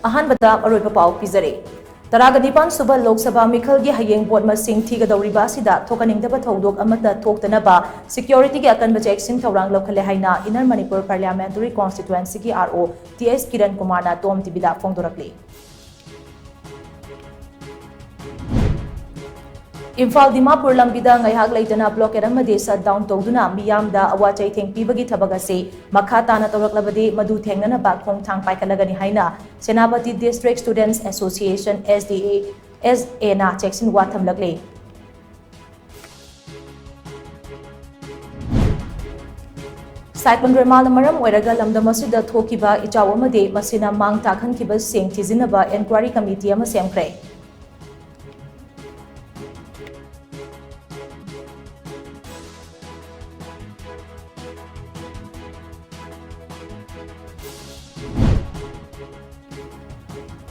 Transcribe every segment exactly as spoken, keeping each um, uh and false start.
ꯑꯍꯥꯟꯕꯗ ꯑꯔꯣꯏꯕ ꯄꯥꯎ ꯄꯤꯖꯔꯤ꯫ ꯇꯔꯥꯒ ꯅꯤꯄꯥꯟ ꯁꯨꯕ ꯂꯣꯛ ꯁꯚꯥ ꯃꯤꯈꯜꯒꯤ ꯍꯌꯦꯡ ꯚꯣꯠ ꯃꯁꯤꯡ ꯊꯤꯒꯗꯧꯔꯤꯕ ꯑꯁꯤꯗ ꯊꯣꯛꯍꯟꯅꯤꯡꯗꯕ ꯊꯧꯗꯣꯛ ꯑꯃꯠꯇ ꯊꯣꯛꯇꯅꯕ ꯁꯦꯀ꯭ꯌꯨꯔꯤꯇꯤꯒꯤ ꯑꯀꯟꯕ ꯆꯦꯛꯁꯤꯟ ꯊꯧꯔꯥꯡ ꯂꯧꯈꯠꯂꯦ ꯍꯥꯏꯅ ꯏꯟꯅꯔ ꯃꯅꯤꯄꯨꯔ ꯄꯥꯔꯂꯤꯌꯥꯃꯦꯟꯇꯔꯤ ꯀꯣꯟꯁꯇꯤꯇ꯭ꯋꯦꯟꯁꯤꯒꯤ R O T S Kiran ꯀꯨꯃꯥꯔꯅ ꯇꯣꯝ ꯇꯤꯚꯤꯗ ꯐꯣꯡꯗꯣꯔꯛꯂꯤ꯫ ꯏꯝꯐꯥꯜ ꯗꯤꯃꯥꯄꯨꯔ ꯂꯝꯕꯤꯗ ꯉꯥꯏꯍꯥꯛ ꯂꯩꯇꯅ ꯕ꯭ꯂꯣꯀꯦꯗ ꯑꯃꯗꯤ ꯁꯠ ꯗꯥꯎꯟ ꯇꯧꯗꯨꯅ ꯃꯤꯌꯥꯝꯗ ꯑꯋꯥ ꯆꯩꯊꯦꯡ ꯄꯤꯕꯒꯤ ꯊꯕꯛ ꯑꯁꯤ ꯃꯈꯥ ꯇꯥꯅ ꯇꯧꯔꯛꯂꯕꯗꯤ ꯃꯗꯨ ꯊꯦꯡꯅꯅꯕ ꯈꯣꯡꯊꯥꯡ ꯄꯥꯏꯈꯠꯂꯒꯅꯤ ꯍꯥꯏꯅ Senapati district students association, S D A S ꯑꯦꯅ ꯆꯦꯛꯁꯤꯟꯋꯥ ꯊꯝꯂꯛꯂꯤ꯫ ꯁꯥꯏꯀ꯭ꯂꯣꯟ ꯔꯦꯃꯥꯜꯅ ꯃꯔꯝ ꯑꯣꯏꯔꯒ ꯂꯝꯗꯝ ꯑꯁꯤꯗ ꯊꯣꯛꯈꯤꯕ ꯏꯆꯥꯎ ꯑꯃꯗꯤ ꯃꯁꯤꯅ ꯃꯥꯡ ꯇꯥꯛꯍꯟꯈꯤꯕꯁꯤꯡ ꯊꯤꯖꯤꯟꯅꯕ ꯏꯟꯀ꯭ꯋꯥꯏꯔꯤ ꯀꯃꯤꯇꯤ ꯑꯃ ꯁꯦꯝꯈ꯭ꯔꯦ꯫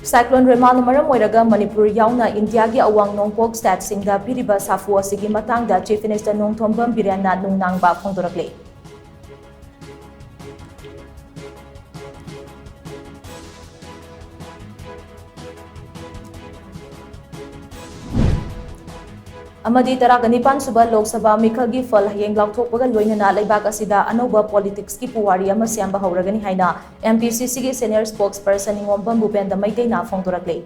ꯁꯥꯏꯀ꯭ꯂꯣꯟ ꯔꯦꯃꯥꯜꯅ ꯃꯔꯝ ꯑꯣꯏꯔꯒ ꯃꯅꯤꯄꯨꯔ ꯌꯥꯎꯅ ꯏꯟꯗꯤꯌꯥꯒꯤ ꯑꯋꯥꯡ ꯅꯣꯡꯄꯣꯛ ꯁ꯭ꯇꯦꯠꯁꯤꯡꯗ ꯄꯤꯔꯤꯕ ꯁꯥꯐꯨ ꯑꯁꯤꯒꯤ ꯃꯇꯥꯡꯗ ꯆꯤꯐ ꯃꯤꯅꯤꯁꯇꯔ ꯅꯣꯡꯊꯣꯝꯕꯝ ꯕꯤꯔꯦꯟꯅ ꯅꯨꯡꯅꯥꯡꯕ ꯐꯣꯡꯗꯣꯔꯛꯂꯤ꯫ ꯑꯃꯗꯤ ꯇꯔꯥꯒ ꯅꯤꯄꯥꯟ ꯁꯨꯕ ꯂꯣꯛ ꯁꯚꯥ ꯃꯤꯈꯜꯒꯤ ꯐꯜ ꯍꯌꯦꯡ ꯂꯥꯎꯊꯣꯛꯄꯒ ꯂꯣꯏꯅꯅ ꯂꯩꯕꯥꯛ ꯑꯁꯤꯗ ꯑꯅꯧꯕ ꯄꯣꯂꯤꯇꯤꯛꯁꯀꯤ ꯄꯨꯋꯥꯔꯤ ꯑꯃ ꯁꯦꯝꯕ ꯍꯧꯔꯒꯅꯤ ꯍꯥꯏꯅ ꯑꯦꯝ ꯄꯤ ꯁꯤ ꯁꯤꯒꯤ ꯁꯦꯅꯤꯌꯔ ꯁ꯭ꯄꯣꯛꯁꯄꯔꯁꯟ ꯅꯤꯉꯣꯝꯕꯝ ꯚꯨꯄꯦꯟꯗ ꯃꯩꯇꯩꯅ ꯐꯣꯡꯗꯣꯔꯛꯂꯤ꯫